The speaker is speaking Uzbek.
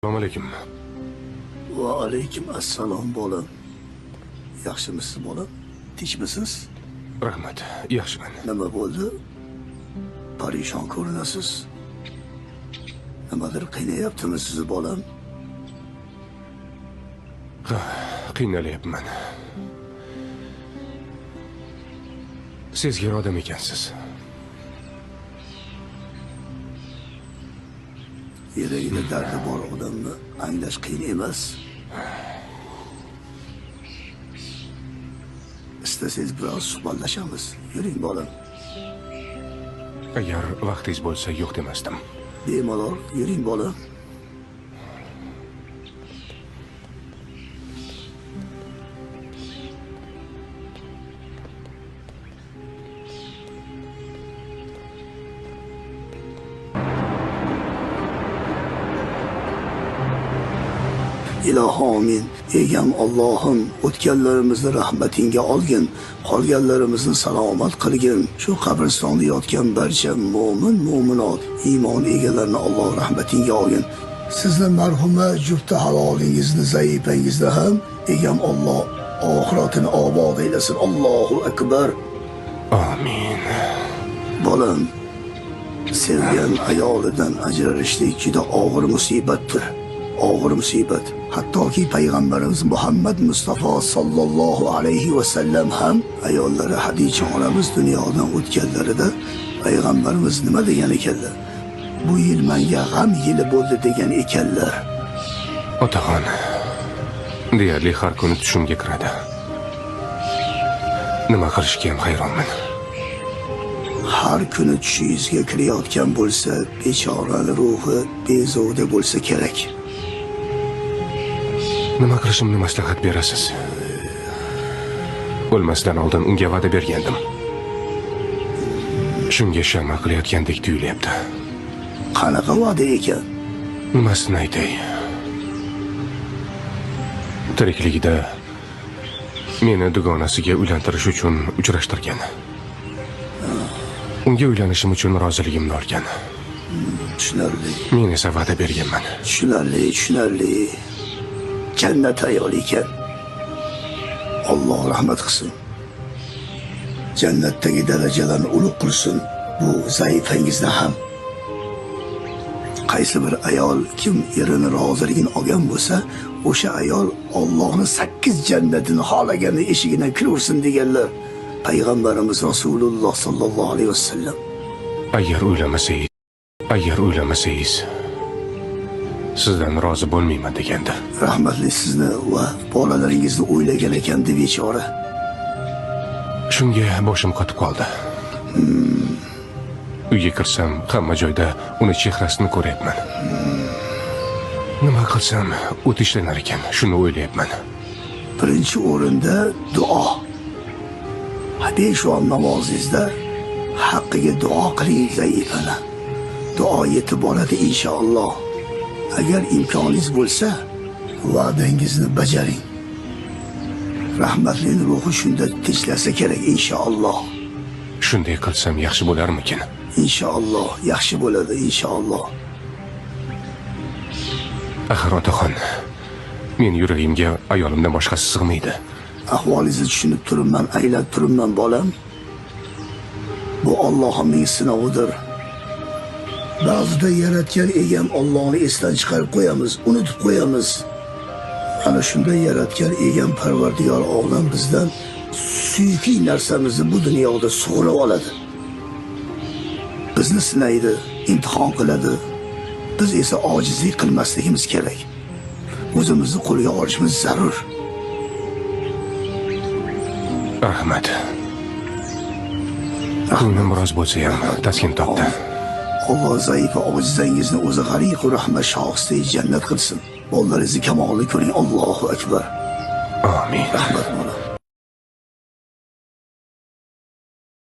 Assalomu alaykum. Va alaykum assalom bolam. Yaxshimisiz bolam? Tinchmisiz? Rahmat, yaxshiman. Nima bo'ldi? Parishon ko'rinasiz. Nimadir qiynayaptimi sizni bolam? Qiynalyapman. Sezgir odam ekansiz. Yuragida dardi bor odamni anglash qiyin emas. Istasangiz biroz suhbatlashamiz. Yuring bolam. Agar vaqtingiz bo'lsa yo'q demasdim. Bemalol yuring bolam. Ilohi amin. Egam Allohim, o'tganlarimizni rahmatingga olgin, qolganlarimizni salomat qilgin. Shu qabristonda yotgan barcha mo'min, mo'minot, iymon egalarini Alloh rahmatingga olgin. Sizni marhuma jufti halolingizni, zaifangizni ham egam Alloh oxiratini obod eylasin. Allohu akbar. Amin. Bolam, sevgan ayolidan ajralishlik juda og'ir musibatdir. Og'ir musibat. Hattoki payg'ambarimiz Muhammad Mustafa sallallohu alayhi va sallam ham ayollari Hadicha onamiz dunyodan o'tganlarida payg'ambarimiz nima degan ekanlar? Bu yil menga g'am yili bo'ldi degan ekanlar. Otaxon deyarli har kuni tushimga kiradi. Nima qilishga ham hayronman. Har kuni tushingizga kirayotgan bo'lsa, bechorani ruhi bezovda bo'lsa kerak. Nima qilishimni maslahat berasiz? O'lmasdan oldin unga va'da bergandim. Shunga shama qilayotgandek tuyulyapti. Qanaqa va'da ekan? Nimasini aytay? Tirikligida meni dugonasiga uylantirish uchun uchrashtirgan. Unga uylanishim uchun roziligimni olgan. Tushunarli. Men esa va'da berganman. Tushunarli, tushunarli. Jannat ayol ekan. Alloh rahmat qilsin. Jannatdagi darajalarni ulug' qilsin bu zaifangizni ham. Qaysi bir ayol kim erini roziligini olgan bo'lsa, o'sha ayol Allohning 8 jannatini xohlagani eshigidan kiraversin deganlar payg'ambarimiz Rasululloh sallallohu alayhi vasallam. Agar uylanmasangiz sizdan rozi bo'lmayman degandi. Rahmatli sizni va bolalaringizni o'ylagan ekan deb bechora. Shunga boshim qotib qoldi. Uyga kirsam, hamma joyda uni chehrasini ko'ryapman. Nima qilsam o't ishlanar ekan, shuni o'ylayapman. Birinchi o'rinda duo. 5 vaqt namozingizda haqqiga duo qiling zaifana. Duo yetib boradi inshaalloh. Agar imkoningiz bo'lsa, va'dangizni bajaring. Rahmatlining ruhi shunda tinchlasa kerak inshaalloh. Shunday qilsam yaxshi bo'larmikin? Inshaalloh yaxshi bo'ladi inshaalloh. Axir otaxon, men yuragimga ayolimdan boshqasi sig'maydi. Ahvolingizni tushunib turibman, anglab turibman bolam. Bu Allohning sinovidir. Ba'zida yaratgan egam Allohni esdan chiqarib qo'yamiz, unutib qo'yamiz. Ana shunda yaratgan egam Parvardigor olam bizdan suyukli narsamizni bu dunyoda sug'urib oladi. Bizni sinaydi, imtihon qiladi. Biz esa ojizlik qilmasligimiz kerak. O'zimizni qo'lga olishimiz zarur. Rahmat. Ko'nglim biroz bo'lsa ham taskin topdi. Alloh zaifa ojizangizni o'zi g'ariqu rahmat shohistay jannat qilsin. Bolalaringizni kamolini ko'ring. Allohu akbar. Amin. Rahmat bolam.